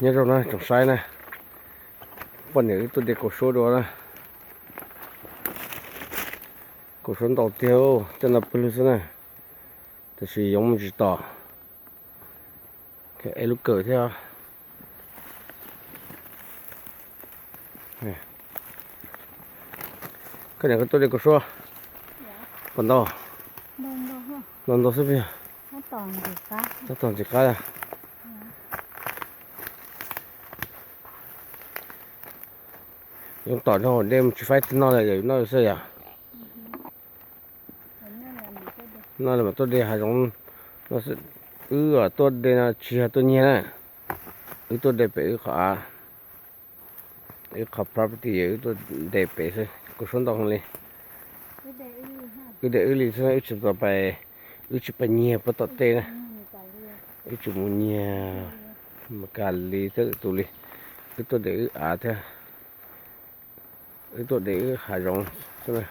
Nyob zoo na tsoom saib na, poj niam wb tuaj de kaus suab dua na. Kaus suab ntau tiag, coj ntau pawg lug xwb na, tab sis yoov mus tsis tom. Ev lub kawm thiab. Koj niam koj tuaj de kaus suab puas ntau? Ntau ntau xwb pig. Tab tom ntxim qab. Yoov tom no dej mus tsis faib twg noj li, yog noj xwb yom. Noj li mas tuaj de hav zoov no xwb. Wb tuaj de no tsis yog tuaj nyiag na, wb tuaj de pem wb qhov av, wb qhov property, wb tuaj de pem xwb, kaus suab ntau heev li. Wb de wb li xwb, wb tsis tau pais, wb tsis pais nyiag puag tom tej na, wb tsis mus nyiag Meskas li thiab tus li, wb tuaj de wb av thiab, wb tuaj de wb hav zoov xwb na.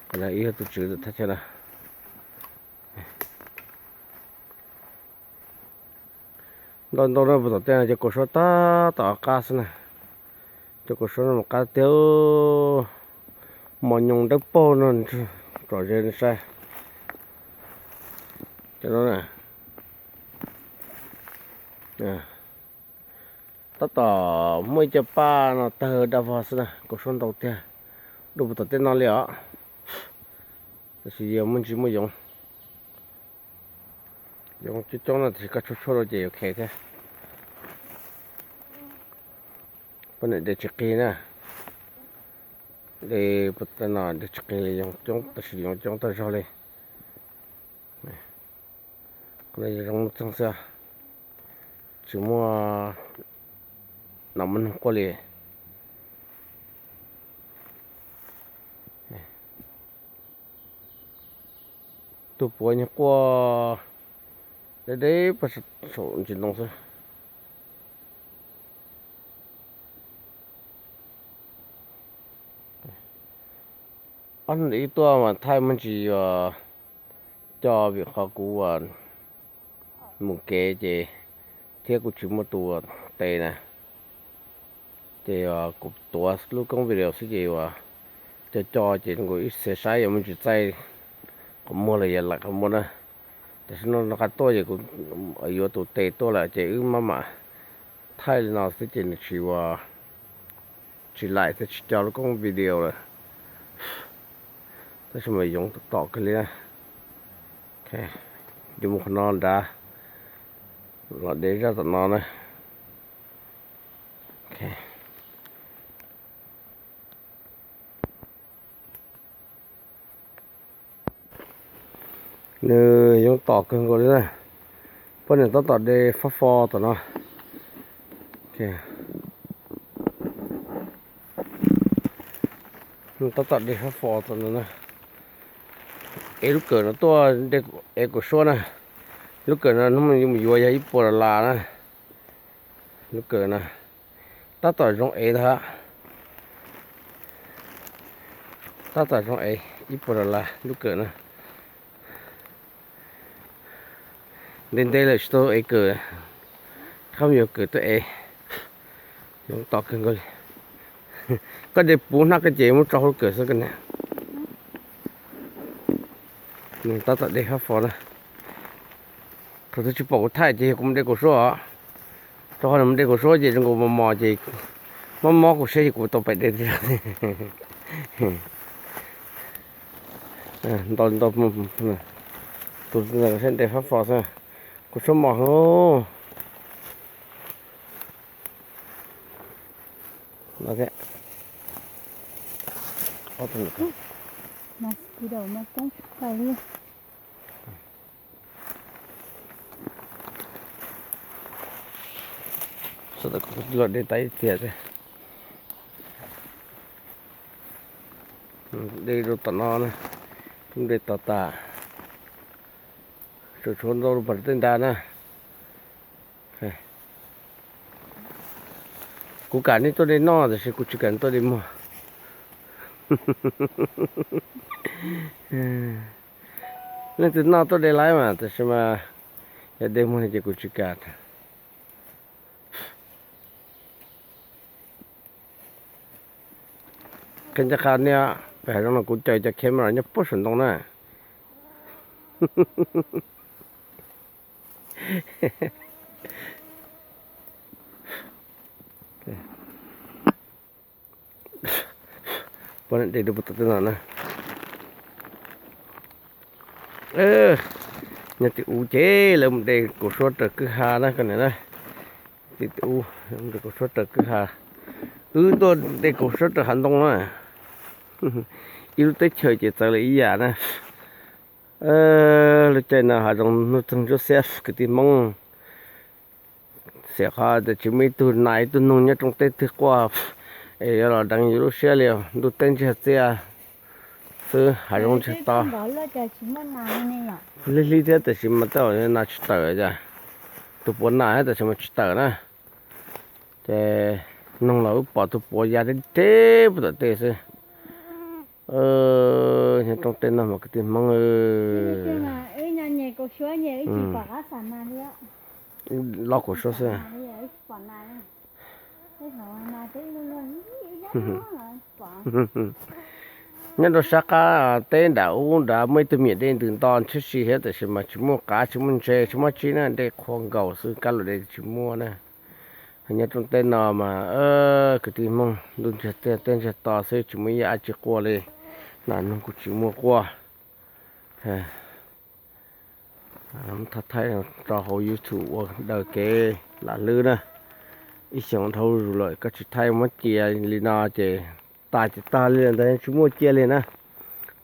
Qhov no wb yog tus tswv thaj chaw na. Ntau ntau no puag tom tej no cov kaus suab tab tom qab xwb na. Cov kaus suab no mas qab tiag, mos nyoos dawb paug no, tsom ze saib. Cov no na, tab tom muaj ib co paj no tawg daj vog xwb na, kaus suab ntau tiag, dua puag tom tej no li os. Tab sis yog muaj ntsis muaj yoov, yoov coob coob no tab sis koj tshuaj tshuaj rau ces yuav khev thiab. Poj niam de tsis qis na, de puag tom no de tsis qis li, yoov coob tab sis yoov coob tag zog li. Qhov no yog zoov txeeg xwb, tsis muaj nom muaj noog quaj li. Tus puav nyuag quaj deb deb puag saum ntsis ntoo xwb. Ob hnub ntawd wb tuaj mas thaij muaj ntsis yuav co vim qhov kuv mus kev ces thiab kuv tsis muaj tus tes na, ces kuv tuav lub koob video xwb ces uas co co ces nkaus ib txhia saib yuav muaj ntsis txaij qhov muag los yog laim qhov muag na. Tam sim no rov qab tuaj ces kuv yuav tus tes tuaj lawm ces wb maj mam thaij li no xwb ces nws tsis ua, tsis laim thiab tsis co lub koob video lawm. Tab sis mas yoov tom tom kawg li na. Yuav mus qhov no nrad, los de zaj tom no na. Nws yoov tom kawg nkaus li na. Poj niam tab tom de fab fo tom no. Tab tom de fab fo tom no na. Ev lub kawm no tuaj, ev kaum suab na. Lub kawm no hnub yuav mus yuav yog ib puas dollar na. Lub kawm no tab tom zoo ev ntag. Tab tom zoo ev ib puas dollar lub kawm no. Ntev ntev lawm tsis tau ev kawm, qhov me nyuam kawm tuaj ev. Yoov tom kawg nkaus li. Koj de puv hnab koj ces muab tso hauv lub kawm xwb koj niam. Nws tab tom de fab fo na. Thaum twg tsis pom kuv thaij ces yog kuv mus de kaum suab os. Rau qhov nws mus de kaum suab ces zoo nkaus mos mos ces mob mob kuv siab ces kuv tau pais de. Ntau ntau, tus siab de fab fo xwb. Kuv suab mos heev. Los de tas ib tiam xwb. De rau tom no na, de tom tas. Tshuav tshuav ntau rau pem tej nrad na. Kuv kam nej tuaj de noj tab sis kuv tsis kam tuaj de muag. Leej twg noj tuaj de lawm mas, tab sis mas yog de muag no ces kuv tsis kam. Ncaj qha niaj pem hav zoov no kuv caw cov camera nyob puag saum ntoo na. Poj niam de rau puag tom tej no na. Nyob tim ub ces lawv mus de kaum suab raws kwj ha na koj niam na. Tim ub de kaum suab raws kwj ha. Wb tuaj de kaum suab raws hav ntoo na. Ib lub teb chaws ces txawv lawm ib yam na. Lub caij no hav zoov nuj txeeg ntsuab xiab kwv tij Hmoob. Xiam qhov tias tsis muaj ib tug nas ib tug noog nyob rooj teb twg quaj es yuav los deev yus lub siab li. Ntuj teb ntsiag txiaj xwb, hav zoov ntsiag to. Hlib hlib thiab tab sis mas tej zaum nas tsis tawm cas. Tus puav nas thiab tab sis mas tsis tawm na. Ces noog los wb pom tus puav ya deb deb puag tom tej xwb. Nyob rooj teb no mas kwv tij Hmoob, los kaum suab xwb. Nyob rau sab qab teb nram ub nrad muaj ib tug me nyuam de ntws nto ntshiab si thiab tab sis mas tsis muaj qav tsis muaj ntses tsis muaj tsib na, de qhua nkaus xwb, kab los de tsis muaj na. Nyob rooj teb no mas kwv tij Hmoob, ntuj ntsiag txiaj teb ntsiag to xwb, tsis muaj ib yam dab tsi quaj li. Nas noog kuj tsis muaj quaj. Thaij thaij tso hauv YouTube ua daws kev lam hlwb na. Ib xyoos dhau zus lawm koj tsis thaij muab cia li no ces tag ces tag li ntawd, tsis muaj cia li na.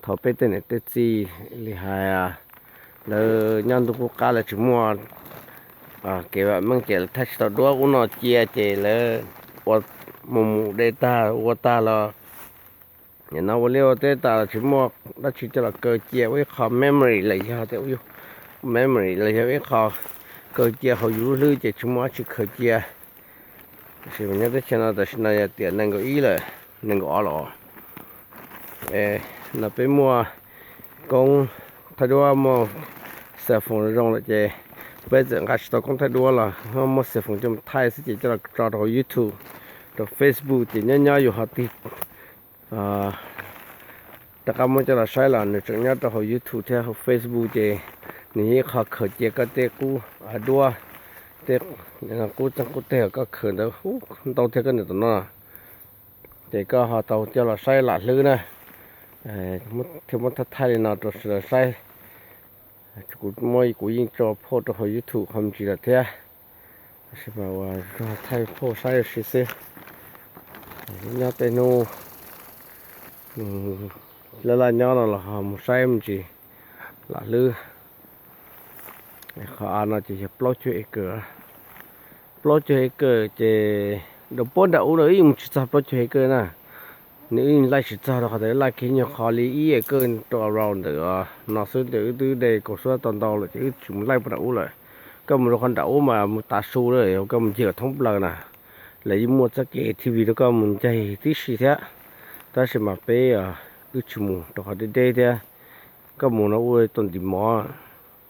Thaum peb tej niam tej txiv li hais, lawv nyob ntuj qub qab lawv tsis muaj kev vam meej ces lawv thaij tsis tau duab ub no cia ces lawv ua mus mus de tag ua tag los nim no ua liaj ua teb tas los tsis muaj dab tsi coj los kaw cia ua ib qho memory los yog tias memory los yog ib qho kaw cia hauv yus lub hlwb ces tsis muaj dab tsi khaws cia. Tab sis mas nyob teb chaws no tam sim no yog tiam nees nkaum ib lawm, nees nkaum ob los no peb muaj koob thaij duab muaj cell phone zoo lawm ces peb txawm nqa tsis tau koob thaij duab los muaj cell phone coj mus thaij xwb ces coj los tso rau hauv YouTube, rau Facebook ces nyob nyob yus ho tig rov qab muab coj los saib los nws tseem nyob rau hauv YouTube thiab hauv Facebook ces nws yog ib qho khaws cia koj tej qub duab, tej qub txeeg qub teg koj khaws ntawd ntau thiab koj niam tom no ces koj ho tau coj los saib lam hlwb na. Thiaj muab thaij thaij li no rau sawv daws saib. Kuv muab kuv yeej tso phauj rau hauv YouTube qhov me ntsis lawm thiab, tab sis mas ua thaij phauj saib ua si xwb. Nyob tej hnub laj laj nyob no los ho mus saib me ntsis lam hlwb. Qhov av no ces yog plaub caug acre, plaub caug acre ces rau puag nram ub no wb yeej mus tsis txog plaub caug acre na. Nws wb yeej laij tsis txog rau qhov tias laij kiag nyuag qhov li ib acre rau around ntawm no xwb, ntawm wb twb de kaum suab tau ntau lawm ces wb tsis mus laij puag nram ub lawm. Koj mus rau qhov nram ub mas mus tav su lawm, koj mus ncig kom thoob plaws na. Lawv yeej muaj txoj kev A T V rau koj mus ncaig tib si thiab, tab sis mas peb wb tsis mus rau qhov deb deb thiab. Koj mus no ua tau ntim mov,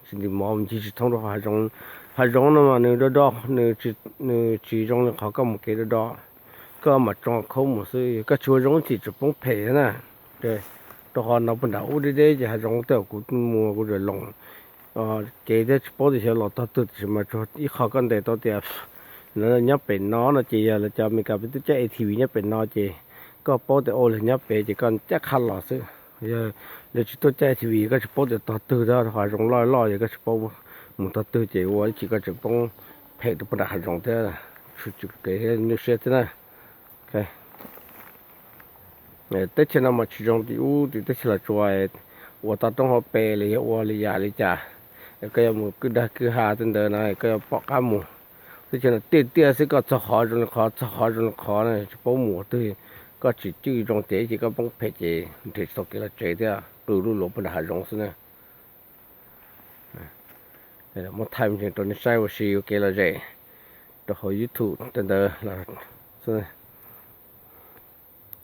tsis ntim mov mus ncig tsis thoob rau hav zoov. Hav zoov no mas nws do do, nws tsis zoo li qhov koj mus kev do do. Koj mam tso khaub mus xwb, koj tsis ua zoo ces tseem poob phem na. Rau qhov no puag nram ub deb deb ces hav zoov tej zaum kuv mus kuv tseem loos kev thiab tsis paub tias xyov los tog twg, tab sis mas tsuas ib qho koj ntes tau tias lawv nyob pem no no ces yog lawv cov Amelikas peb twb caij A T V nyob pem no ces koj paub tias ua lawv nyob pem ces koj ncaj qha los xwb. Yog lawv tsis tuaj caij A T V koj tsis paub tias tog twg thiab, hav zoov loj loj yog koj tsis paub mus tog twg ces ua ib chim koj tseem poob phem rau puag nram hav zoov thiab, tsis kev nyuaj siab thiab na. Teb chaws no mas tsis zoo tim ub tim teb chaws Los Tsuas uas toj roob hauv pes los yog ua li yam li cas, koj yuav mus kwj dag kwj ha tej ntawd no koj yuav pom qab mus. Teb chaws no tiaj tiaj xwb, koj txog qhov zoo li qhov, txog qhov zoo li qhov na, tsis paub mus qhov twg. Koj tsis cwj zoo ces ib chim koj poob phem ces nrhiav tsis tau kev los tsev thiab, qw lub luav puag nram hav zoov xwb na. Muab thaij me ntsis rau nej saib ua si ua kev lom zem rau hauv YouTube tej ntawd los xwb.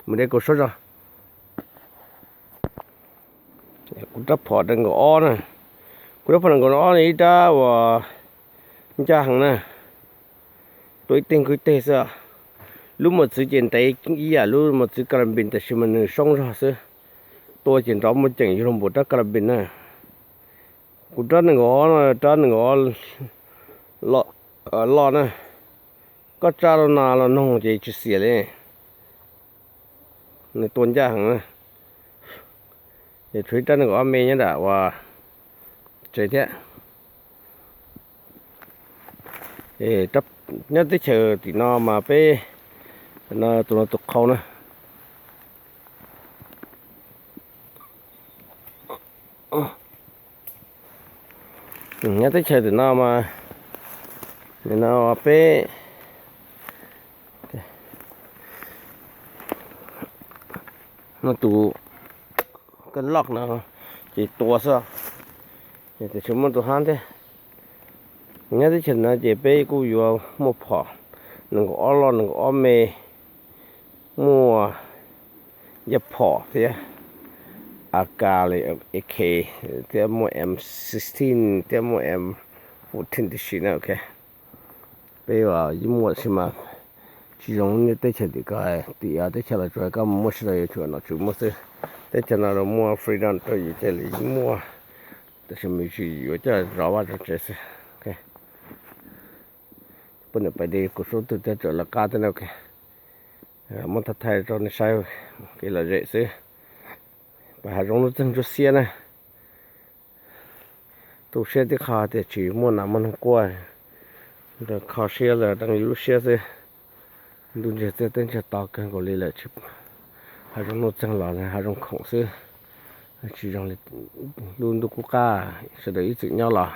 Mus de kaum suab zog. Kuv rab phom nees nkaum ob na, kuv rab phom nees nkaum ob no ib rab uas ncaj heev na, tuaj ib teg nkaus ib teg xwb. Lub mos txwv ces ntev ib yam lub mos txwv ka la npis tab sis mas nws soob zog xwb. Tua ces nrov muaj ceem yug lug npaum rab ka la npis na. Kuv rab nees nkaum ob no, rab nees nkaum ob loj na. Koj tsa rau nas los noog ces tsis xiam li. Nws tua ncaj heev na. Ces tshuav ib rab nees nkaum ob me nyob nram uas tsev thiab. Nyob teb chaws tim no mas peb, no tus no tus qhau na. Nyob teb chaws tim no mas, nim no peb, no tus koj loj no ces tua xwb, ces tsis muaj tus hab thiab. Nyob teb chaws no ces peb kuj yuav muaj phom nees nkaum ob loj nees nkaum ob me, muaj yaj phom thiab, A K li, A K, thiab muaj M sixteen thiab muaj M fourteen tib si na, ok. Peb yeej muaj tab sis mas tsis zoo niaj teb chaws tim ko, tim teb chaws Los Tsuas koj mus muaj sawv daws yuav tsum nom tswv muaj xwb. Teb chaws no los muaj freedom rau yus coj li muaj, tab sis mas tsis yuav coj zov vaj zov tsev xwb. Poj niam pais de kuv suab twg thiab tseem lawv qab thiab na, ok. Muab thaij thaij rau nej saib kev lom zem xwb. Pais hav zoov nuj txeeg ntsuab xiab na. Tu siab tib qho tias tsis muaj nas muaj noog quaj, kho siab los deev yus lub siab xwb. Ntuj ntsiag txiaj teb ntsiag to kawg nkaus li lawm, hav zoov nuj txeeg los hav zoov khoom xwb, tsis zoo li lub ntuj qub qab sawv daws ib txwm nyob los.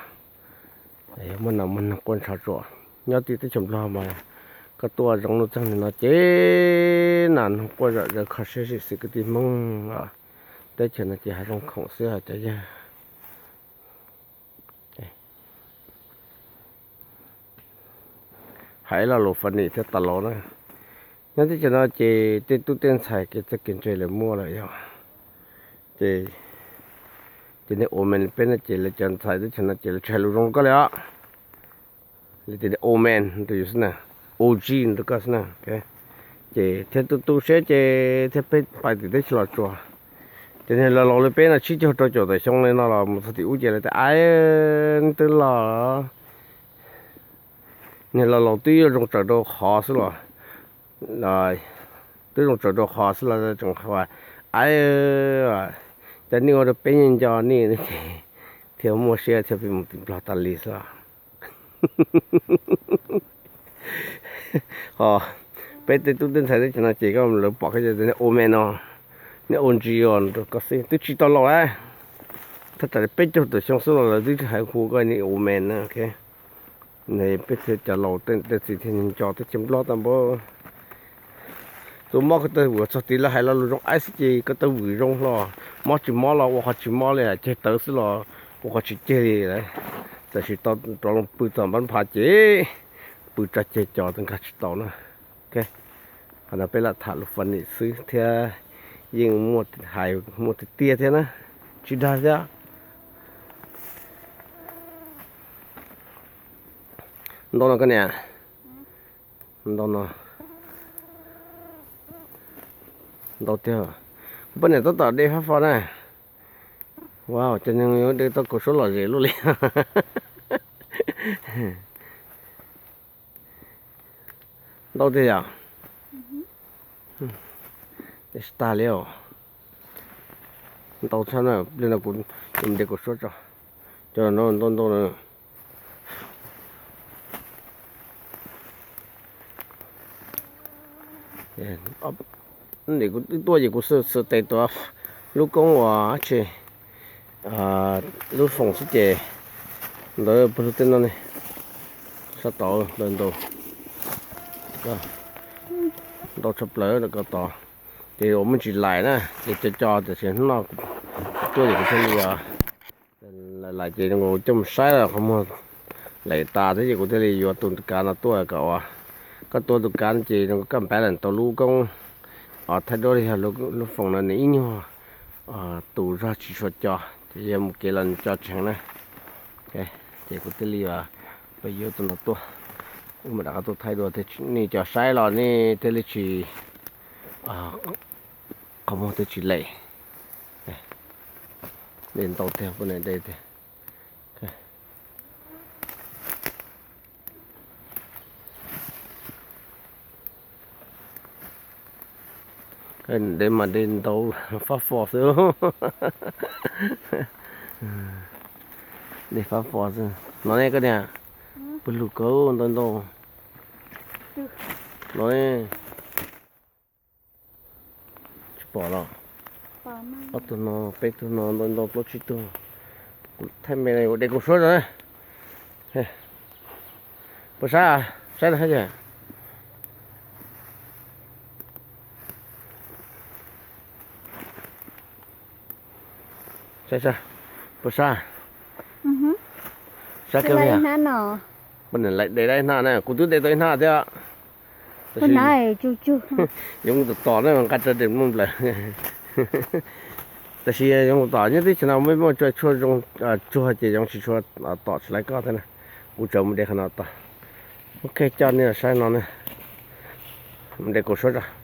Yog muaj nas muaj noog quaj ntshav tsuam, nyob tim teb chaws Nplog mas koj tuaj zoov nuj txeeg li no ces nas noog quaj zom zaws kho siab zim xwm kwv tij Hmoob os. Teb chaws no ces hav zoov khoom xwb os cov yawg. Hais lo lus funny thiab tas los na, nyob teb chaws no ces tej tub tej ntxhais kev txawj kev ntse lawv muaj lawm yog, ces, ces nej old man li peb no ces lawv cov ntxhais teb chaws no ces lawv tsis hais lus zoo rau koj li os. Li tias old man rau yus xwb na, O G rau koj xwb na. Ces thiaj tu tu siab ces thiaj peb pais tim teb chaws Los Tsuas. Ces niag laus laus li peb no tsib caug rau caum tawm xyoo li no los mus txog tim ub ces lawv tias, Ai, twb los, niag laus laus twb yuav zoo tsaws rau qhov xwb los, twb zoo tsaws rau qhov xwb los tseem hais, Ai, cov nej ua rau peb nyob nco nej, ces thiaj muaj siab thiaj peb mus tim Nplog tas li xwb los. Ho peb tej tub tej ntxhais teb chaws no ces koj lawv pom koj ces tias, Old man no, nej O G os, rau koj xwb twb tsis tau laus lawm. Thaj tsam li peb caug tawm xyoo xwb los lawv twb hais hu koj niag old man na, ok. Peb thiaj cov laus tej txiv thiaj nco teb chaws Nplog tau npaum. Tus mob ko taw vwm txog tid lawv hais lo lus zoo aib xwb ces ko taw vwm zoo hlo, mob tsis mob los ua qhov tsis mob li, ceg tawv xwb los ua qhov tsis ceg li. Tam sim tau rov los pw txog npab phav ces pw tso ceg cos nkag tsis tau na. Ok, qhov no peb lam tham lus funny xwb thiab yeej muaj hais muaj tiag tiag thiab na, tsis dag thiab. Ntau no koj niam, ntau no, ntau tiag. Poj niam tab tom de fab fo na. Wow, cov neeg yuav de tau kaus suab lom zem luaj li. Ntau tiag yom. Tsis tag li os. Ntau tshaj na, pliag no kuv de kaus suab tso. Cov no ntau ntau na. Nim kuv twb tuaj ces kuv xav tes tuav lub koob uas tsi, lub foom xwb ces ntawd pawg lug tej no ne, sab tod ntawd ntau, ntau tshaj plaws ko tod. Ces uas muaj ntsis lais na ces co co tiam sis noj, tuaj ces kuv thiaj li lais ces coj mus saib los qhov muag laim tas thiab ces kuv thiaj li yuav tus kav no tuaj kom uas koj tuav tus kav no ces zoo koj npav lees tau lub koob os thaij duab li yog lub foom no nws ib nyuag tus zog tsis tshua co ces yog mus kev los nws co tsees na. Ces kuv thiaj li yuav tus no tuaj. Wb mam rov qab tuaj thaij dua thiab, nej cov saib los nej thiaj li tsis, qhov muag thiaj tsis lem. De ntau tiag, poj niam de tiag. De mas de ntau fab fo xwb. De fab fo xwb. No ne koj niam, pw lug kawg ntau ntau. No ne. Tsis pom los? Ob tug no, peb tug no, ntau ntau plaub tsib tug. Kuv thaij me ua de kaus suab rau na. Puas sab? Saib na. Saib, saib, puas sab? Sab kiag li. Poj niam laim de dab hnab na, kuv twb de tau ib hnab thiab. Yoov mus tom tom na, nqa rau de muaj nplawm. Tab sis yoov mus tom nyob teb chaws no muaj tshuaj zoo, tsuag ces yoov tsis tshua tom tsis laiv koj thiab na. Kuv tseem mus de qhov no tom. Ok, coj nej saib no na. Mus de kaus suab tso.